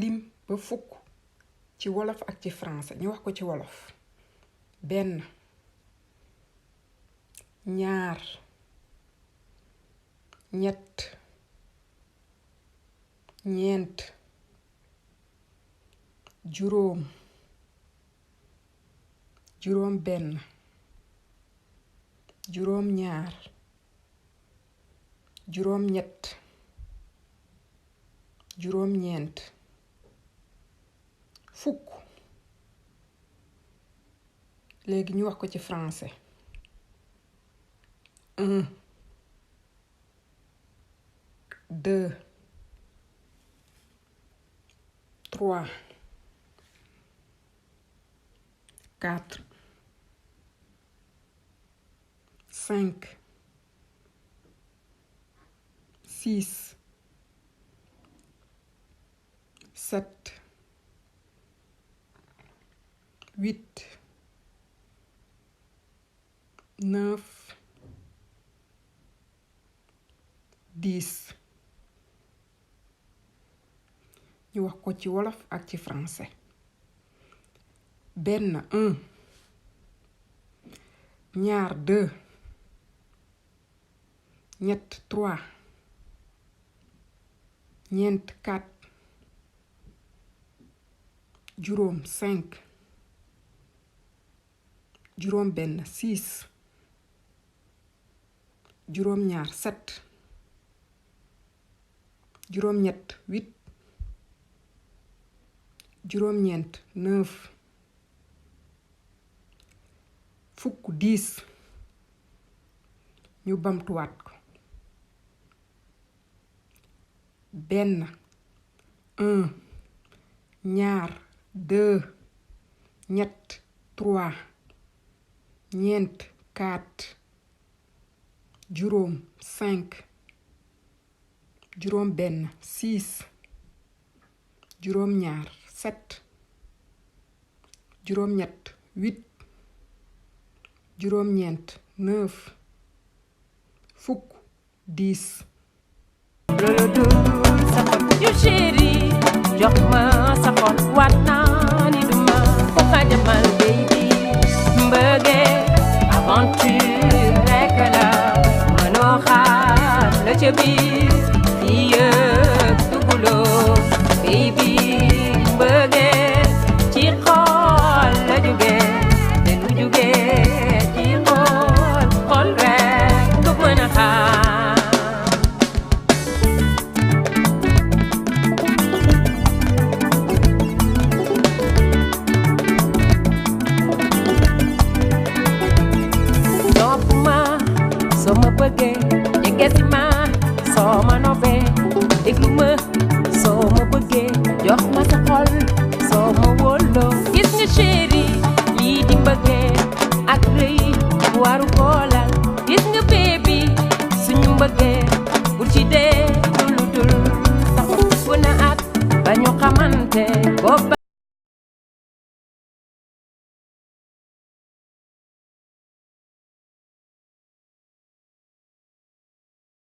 lim ba fukk ci wolof ak ci français ñu wax ko ci wolof 1 ñaar ñett ñeent juróom juróom benn juróom ñaar juróom ñett juróom ñeent fukk léegi ñu wax ko ci français 1 2 3 4 5 6 7 8 9 10 ñu wax ko ci wolof ak ci français 1 ñaar 2 ñett 3 ñeent 4 juróom 5 juróom benn 6 juróom ñaar 7 juróom ñett 8 juróom ñeent 9 fukk 10 ñu bamtuwaat ko 1 ñaar 2 ñett 3 ñeent 4 juróom 5 juróom benn 6 juróom ñaar 7 juróom ñett 8 juróom ñeent 9 fukk 10 loolu dul sa xol yu chéri jox ma sa xol waat naa ni duma ko xajamal baby mbëggee aventure rekk la mënoo xaar la ca biir fii yëpp duguloo baby mbëggee ci xol la jógee te lu jógee ci xol rekk du mën a xaar soo ma bëggee jege si ma soo ma nobee déglu ma soo ma bëggee jox ma sa xol soo ma wóoloo gis nga chéri lii di mbëggee ak rëy waru koolal gis nga baby suñu mbëggee bu ci dee lu dul sax bu na at ba ñu xamante booba